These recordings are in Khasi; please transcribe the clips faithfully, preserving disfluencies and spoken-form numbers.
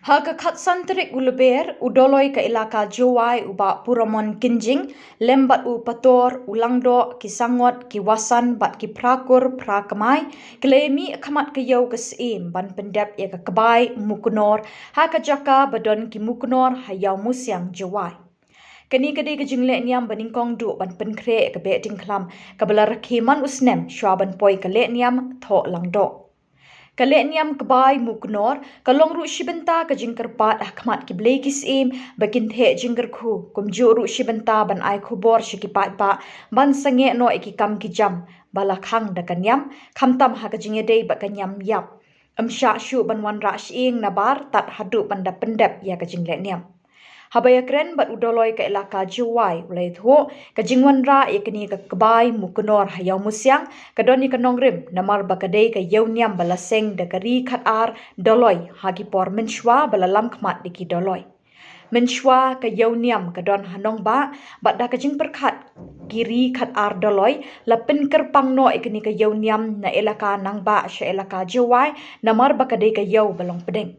Ha ka khatsan tarik u Lber, u Doloi ka Elaka Jowai u Bah Puramon Kynjing, lem bad u Pator, u Langdoh, ki Sangot, ki Wasan bad ki Phrakur Phrakmai, ki la mih ha khmat ka ïew ka Syiem ban pyndep ïa ka kbai Muknor ha ka jaka ba don ki Muknor ha Ïawmusiang Jowai. Kane ka dei ka jingleh niam ba nyngkong duh ban pynkhreh ïa ka Behdieñkhlam kaba la rakhe man u snem shwa ban poi ka leh niam Thoh Langdoh. Ka leh niam kbai Muknor ka long ruh shi bynta ka jingkyrpad ha khmat ki blei ki Syiem ba kin theh jingkyrkhu, kumjuh ruh shi bynta ban ai khubor sha ki paidbah ban sangeh noh ïa ki kam ki jam ba la khang da ka niam, khamtam ha ka jingïadei bad ka niam ïap. Ym shah shuh ban wanrah shyieng nabar tad haduh ban da pyndep ïa ka jingleh niam. Haba ïakren bad u Doloi ka Elaka Jowai u la ïathuh, ka jingwanrah ïa kane ka kbai Muknor ha Ïawmusiang ka don ïa ka nongrim, namar ba ka dei ka ïew niam ba la seng da ka Ri Khatar Doloi ha ki por mynshwa ba la lam khmat da ki Doloi. Mynshwa ka ïew niam ka don ha Nongbah, bad da ka jingpyrkhat ki Ri Khatar Doloi la pynkyrpang noh ïa kane ka ïew niam na Elaka Nangbah sha Elaka Jowai, namar ba ka dei ka ïew ba long pdeng.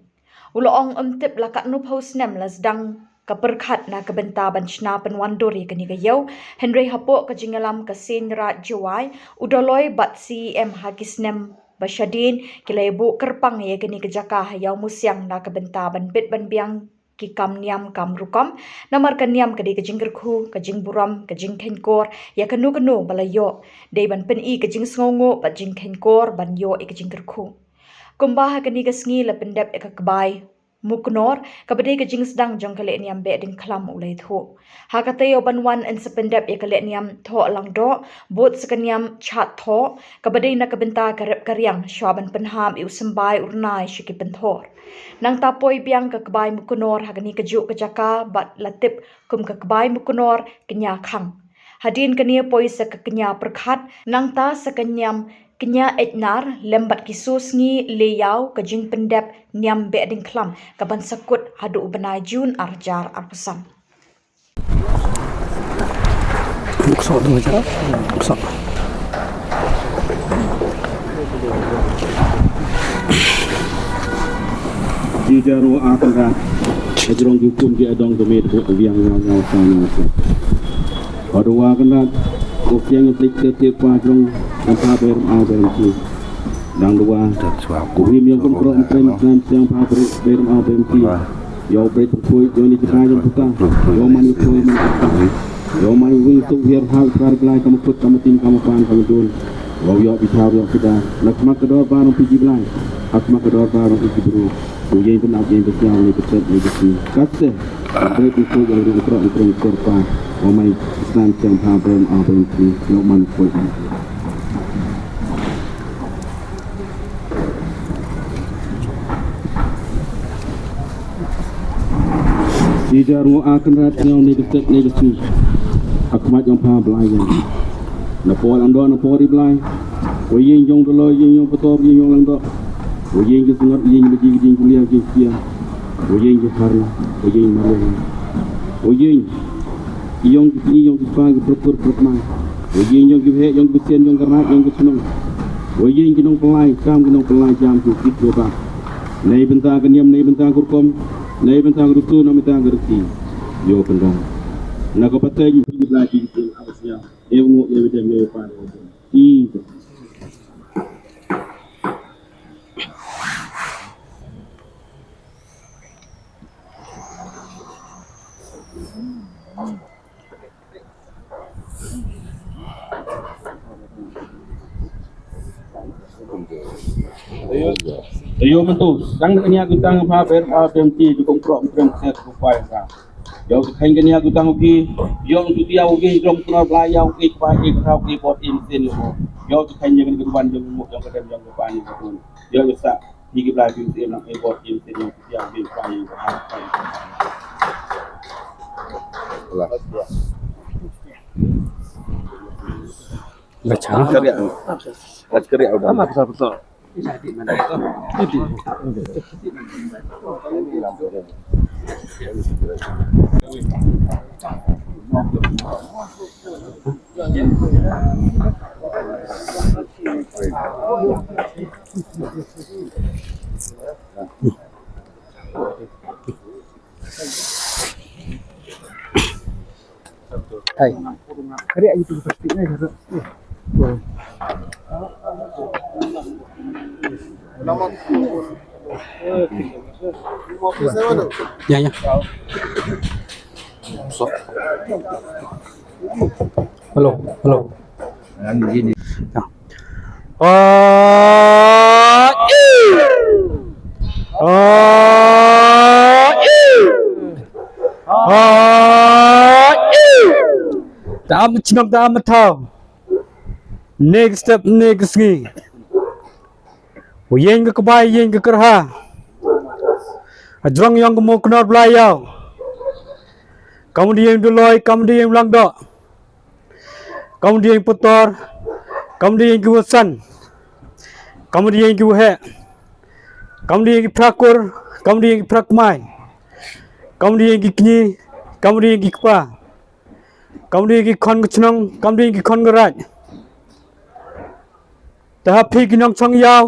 U la ong ym tip la katno phew snem la sdang ka pyrkhat na ka bynta ban shna pynwandur ïa kane ka ïew, hynrei hapoh ka jingïalam ka Seiñ Raij Jowai, u Doloi bad Syiem ha ki snem ba shadien ki la ïabuh kyrpang ïa kane ka jaka ha Ïawmusiang na ka bynta ban bit ban biang ki kam niam kam rukom, namar ka niam ka dei ka jingkyrkhu, ka jingburom, ka jingkheiñkor ïa kano kano ba la ïoh. Dei ban pyni ka jingsngewnguh bad jingkheiñkor ban ïoh ïa ka jingkyrkhu. Kumba ha kane ka sngi la pyndep ïa ka kbai Muknor, kaba dei ka jingsdang jong ka leh niam Behdieñkhlam, u la ïathuh. Ha ka taïew ban wan yn sa pyndep ïa ka leh niam Thoh Langdoh bud sa ka niam Chat Thoh, kaba dei na ka bynta ka rep ka riang shwa ban pynhap ïa u symbai u rnai sha ki pynthor. Nangta poi biang ka kbai Muknor ha kane kajuh ka jaka ba la tip kum ka kbai Muknor Kñia Khang. Hadien kane poi sa ka Kñia Pyrkhat, nangta sa ka niam Kñia Ejnar, lem bad ki suh sngi leh ïaw ka jingpyndep niam Behdieñkhlam kaban sa kut haduh u bnai Jun ar hajar arphew san. Bukso tu macam bukso. Ki jaru akan dah. Ki jrong ki kum ki adong tu mit buk biang nyau nyau sang nyau sang. Adu akan dah. Ko kiang ngetik ke tik pa jrong. Nampa ber mau ber ki. Dang dua. Ku him ïa kum krok mkren mkren siang pha beri beri ma beri ti. Ïa u beri pukui ïa ni kita ïa puta. Ïa man ïa pukui man ïa puta. Ïa man ïa wing tuk wiar hal kar blai kam kut kam tin kam pan kam dun. Ïa ïa bithar ïa kita. Na khmat ka dor bar ong Fiji blai. Ha khmat ka dor bar ong Fiji bru. U ïeng pynap ïeng pynsiang ni pynset ni pynsi. Kat se. Beri pukui ïa ring krok ïa ring kor pa. Ïa man ïa snan siang pha beri ma beri ti. Ïa man ïa pukui. Ki jar ngo a kynrad ñiaw ne ka stet ne ka sngi. Ha khmat jong pha Blai ïa. Na por Langdoh na por i Blai. Wa ïing jong Doloi, ïing jong Pator, ïing jong Langdoh. Wa ïing ki Sangot, ïing ki Maji, ïing ki Liaw, ïing ki Sia. Wa ïing ki Harla, wa ïing Marwei. Wa ïing Ïong ki kñi, ïong ki pa, ki pyrpur, pyrpur mai. Wa ïing ïong ki bheh, ïong ki bsien, ïong ki rnai, ïong ki chnong. Wa ïing ki nongpynlait kam, ki nongpynlait jam, ki kit ki ba. Nei bynta ka niam, nei bynta ka rukom, nei bynta ka rutu, nei bynta ka riti. Ïoh pynda. Na ka pateng ki bla ki ki apa sia. Ïoh ngu, ïoh bidem, ïoh pan. Ki. Ayo mentu, sang kania kutang pha ber pha bem ti dukung krok krem set kupai ka. Yo kanya kania kutang ki, yo tu dia ugi jong kena belai yo ki pa ki kau ki bot in sin yo. Yo kanya kena kuban jong mu jong kedem jong kupan ni kapun. Yo sa. Ni ki Blai phim siem nang e bot phim siem nang ki tiang phim Blai phim. Lah. Baca. Kariak. Baca kariak udah. Apa betul betul? Hai. Kare aja tu plastik ni. Ya, ya. So. Hello, hello. Ya. Ah, iu. Ah, iu. Ah, iu. Tam chnong tam thaw. Next step, next sngi. U ïeng ka kbai, ïeng ka kyrha. Hajrong ïong ka Mawknor Blai Ïaw. Kam dei ïeng Doloi, kam dei ïeng Langdoh. Kam dei ïeng Pator, kam dei ïeng ki Wasan. Kam dei ïeng ki Waheh. Kam dei ïeng ki Phrakur, kam dei ïeng ki Phrakmai. Kam dei ïeng ki Kñi, kam dei ïeng ki Kpa. Kam dei ïeng ki khon ka chnong, kam dei ïeng ki khon ka raid. Te ha phi ki nongchong ïaw,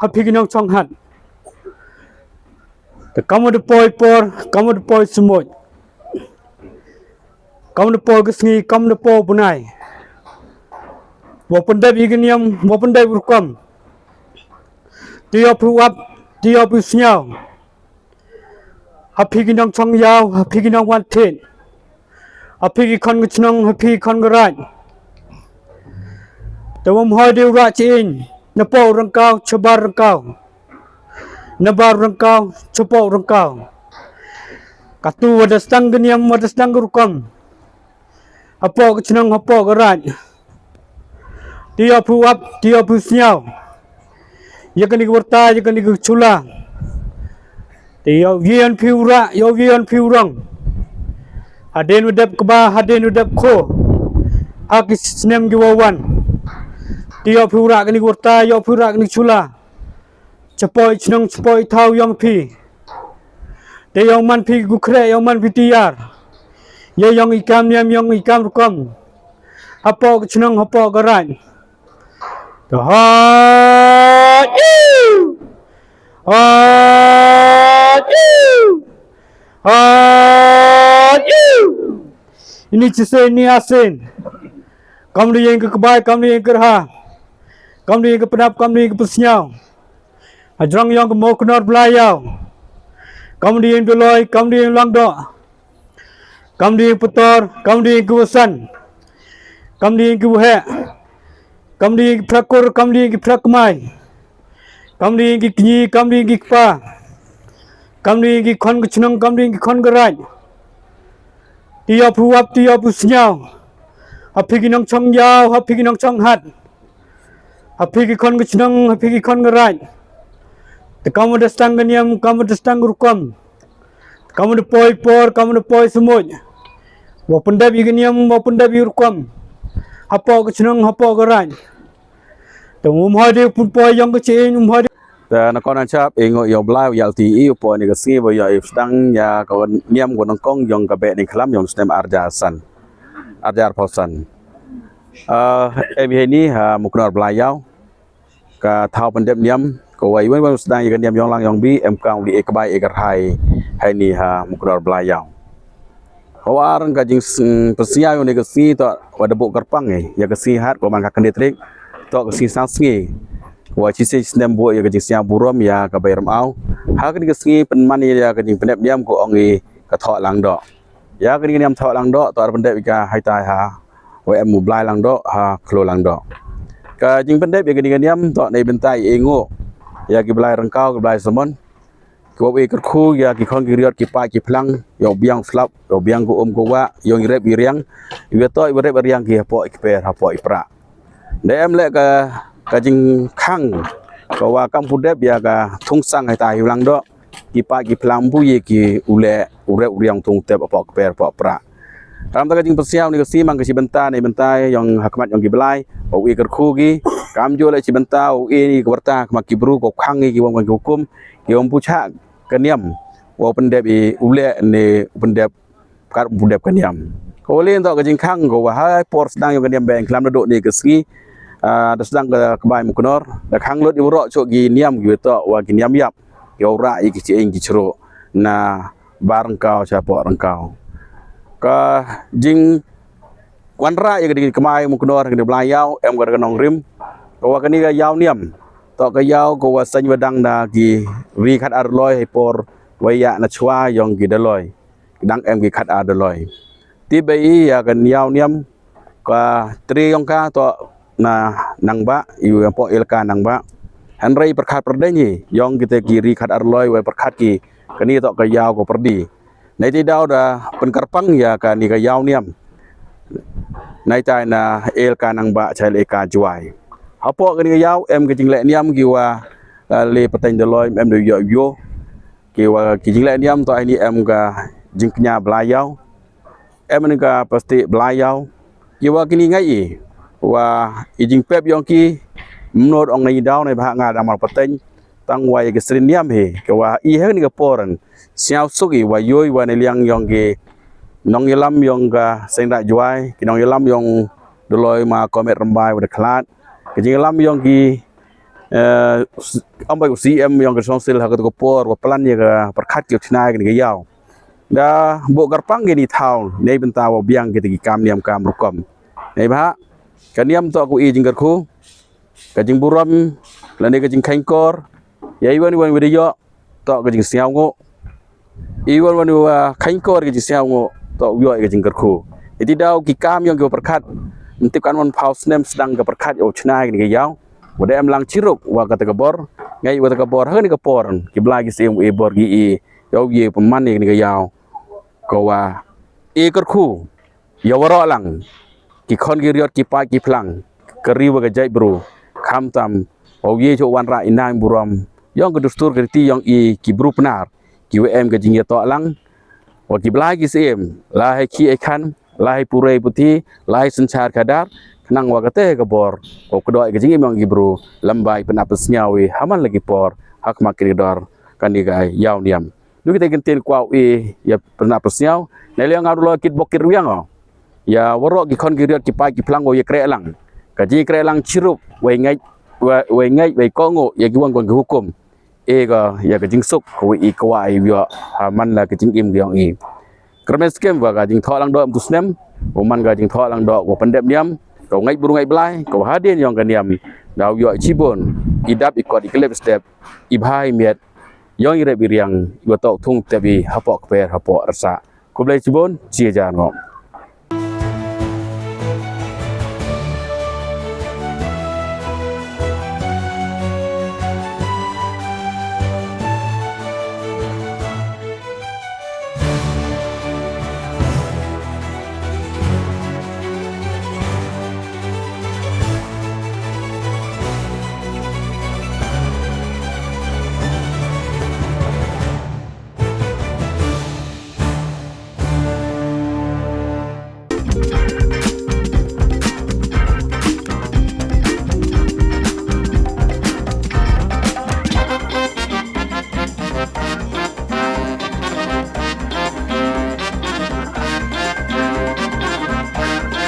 ha phi ki nongchong hat. Te kam da poi por, kam da poi sumut. Kam da poi ka sngi, kam da poi bnai. Wa pyndep ïa ka niam, wa pyndep ïa ka rukom. Te ïoh phi u ap, te ïoh phi u sñiaw. Ha phi ki nongchong ïaw, ha phi ki nongwan thied. Ha phi ki khon ka chnong, ha phi ki khon ka raid. Te wam hoi de u rah chi ing, na poh u ryngkaw, chabar ryngkaw. Na bar u ryngkaw, chapoh u ryngkaw. Katu wa da sdang ka niam, wa da sdang ka rukom. Hapoh ka chnong, hapoh ka raid. Te ïoh phi u ap, te ïoh phi u sñiaw. Ïa kani ka warta, ïa kani ka chula. Te ïoh ïa phi u rah, ïoh ïa phi u rong. Hadien u dep kba, hadien u dep kho. Ha ki snem ki wa wan. Te ïoh phi u rah kani ka warta, ïoh phi u rah kani ka chula. Chapoh i chnong, chapoh i thaw ïong phi. Te ïong man phi gu khreh, ïong man phi tiar. Ïa ïong i kam niam, ïong i kam rukom. Hapoh ka chnong, hapoh ka raid. Te ha iu. Ha iu. Ha iu. Ini chisien, ini asien. Kam da ïeng ka kbai, kam da ïeng ka kyrha. Kam da ïeng ka pnap, kam da ïeng ka psñiaw. Hajrong ïong ka Mawknor Blai Ïaw. Kam da ïeng Doloi, kam da ïeng Langdoh. Kam da ïeng Pator, kam da ïeng ka Wasan. Kam da ïeng ka Waheh. Kam da ïeng ki Phrakur, kam da ïeng ki Phrakmai. Kam da ïeng ki Kñi, kam da ïeng ki Kpa. Kam da ïeng ki khon ka chnong, kam da ïeng ki khon ka raid. Te ïoh phi u ap, te ïoh phi u sñiaw. Ha phi ki nongchong ïaw, ha phi ki nongchong hat. Ha phi ki khon ka chnong, ha phi ki khon ka raid. Te kam da sdang ka niam, kam da sdang ka rukom. Kam da poi por, kam da poi sumut. Wa pyndep ïa ka niam, wa pyndep ïa ka rukom. Hapoh ka chnong, hapoh ka raid. Te um hoi de pun poi ïong ka chi ing, um hoi de. Te na kon an chap, ïa ngo ïa u Blai, ïa u ti i, u poi ni ka sngi, wa ïa i sdang, ïa ka niam wa nongkong, ïong ka beh ni khlam, ïong snem arja san. Arja arphaw san. Ah, em hi ni, ha, Mawknor Blai Ïaw. Ka thaw pyndep niam, ka wa i wan wan sdang ïa ka niam ïong lang ïong bi, em kam li e kbai e ka rhai, hai ni ha Mawknor Blai Ïaw. Ka wa rang ka jing s-, mm, pynsiaw ïong ni ka sngi to, wa da buh kyrpang eh, ïa ka sngi hat, ka wa man ka kane trik, to ka sngi sang sngi. Wa chi sngi snem buh ïa ka jing siaw burom, ïa ka bai rem au. Ha ka ni ka sngi pynman ïa ka jing pyndep niam, ka ong i ka thoh lang doh. Ïa ka ni ka niam thoh lang doh, to ar pyndep ïa ka hai tai ha. Wa em u Blai lang doh, ha, klo lang doh. Ka jing pyndep ïa ka ni ka niam, to nei bynta i ngo. Ïa ki Blai Rangkaw, ki Blai Samon. Ki wa i kyrkhu, ïa ki khon ki riot, ki pa, ki phlang, ïa u biang slap, ïa u biang ku um ku wa, ïa u rep i riang, ïa u to, ïa u rep i riang ki hapoh i kper, hapoh i pra. Da em leh ka, ka jingkhang, ka wa kam pyndep ïa ka thung sang hai tai u lang doh. Ki pa ki phlang bu ïa ki u leh, u rep u riang thung tep hapoh kper hapoh pra. Ram ta ka jingpynsiaw ni ka sngi mang ka chi bynta, ni bynta, ïong ha khmat ïong ki Blai, u i kyrkhu ki, kam ju leh chi bynta, u i ni ka warta, khmat ki bru, ko khang ki, ki wam ki hukum, ki wam pu chah, ka niam, wa pyndep i, u leh ni, u pyndep, kat u pyndep ka niam. Ko le nto ka jingkhang, ko wa hai por sdang ïong ka niam beng, khlam da doh ni ka sngi, ah, da sdang ka kbai Mawknor, da khang lut i waroh chok ki niam, ki wa to, wa ki niam ïap, ki wa rah i ki chi ing ki chro, na, ba ryngkaw sha pok ryngkaw. Ka jingwanrah ïa ka dei kmai muknor ka dei Blai Ïaw em ka da ka nongrim. Ka wa kani ka Ïaw Niam to ka Ïaw ka wa seng wa dang na ki ri khat ar Daloi hei por wa ïa na chwa yong ki Daloi. Dang em ki khat ar Daloi. Ti bei ïa ka Ïaw Niam ka tri yong ka to na Nangbah, ïa pok ïa ka Nangbah. Hynrei pyrkhat pyrden hi yong kita ki ri khat ar Daloi wa pyrkhat ki kani to ka Ïaw ka pyrdi. Nai ti daw da pynkyrpang ïa kani ka Ïaw Niam. Nai tai na ïa ka Nangbah chai ïa ka Jwai. Hapoh kani ka Ïaw em ka jingleh niam ki wa le pateng Daloi em da ïoh ïoh ki wa ki jingleh niam to ai ni em ka jingkñia Blai Ïaw. Em ni ka pasti Blai Ïaw. Ki wa kini ngai i wa i jingpep yong ki mnod ong nai daw nai bha nga dang mar pateng. Tang wa i ki srin niam hi ki wa i heng ni ka poran. Siaw suk i wa yoi wa ni liang yong ki nong yalam yong ka seng da Jwai ki nong yalam yong Daloi ma komet rambai wa da khlad. Ki jinglam yong ki eh, am bai u C M yong ka song sil ha ka tu ka por wa plan ïa ka pyrkhat ki chna ki ka Ïaw. Da bo kyrpang ki ni thaw nei bynta wa biang ki ki kam niam kam rukom. Nei bha ka niam to ku i jingkyrkhu ka jingburom lane ka jingkhangkor ïa i wan i wan wa da ïoh to ka jingsngaw ngo. I wan wan wa khangkor ka jingsngaw ngo to u ïoh ka jingkyrkhu. Iti daw ki kam yong ki wa pyrkhat. Ntip kan wan phaw snem sdang ka pyrkhat ïa u chna ki ka Ïaw. Wa da em lang chirup wa ka ta ka bor ngai wa ta ka bor ha ni ka por ki Blai ki Siem i bor ki i ïa u ye pynman ni ka Ïaw. Ka wa i kyrkhu ïa waroh lang ki khon ki riot ki paid ki phlang ka ri wa ka jaitbru khamtam wa u ye cho wanrah i nang burom yong ka dustur ka riti yong i ki bru Pnar ki wa em ka jingïatoh lang wa ki Blai ki Siem la hai ki ai khan la hai purei puthi la hai synchar khadar khnang wa ka te ka bor wa ka doi ka jingim yong ki bru lymbai pynap pynsngaw i ha man la ki por ha khmat ki dor kani ka Ïaw Niam. Du kita ki ktien kwah i ïa pynap pynsngaw. Nai liang nga du lo kit bok kit rwiang o. Ïa waroh ki khon ki riot ki paid ki phlang wa ïa kreh lang ka jingkreh lang chirup wei ngait wei ngait wei kongo ïa ki wan kong ki hukum. E ka ïa ka jingsuk ka wei i ka wa i ïoh ha man la ka jingim ka yong i. Kyrmen skhem wa ka jingthoh lang doh em tu snem u man ka jingthoh lang doh wa pyndep niam ka u ngait bru ngait Blai ka wa hadien yong ka niam. Da u ïoh i chibun i dap i kot i klep step i bha i miat yong i rep i riang i wa tok thung tep i hapoh kper hapoh rasa. Khublei chibun chi jar ngo.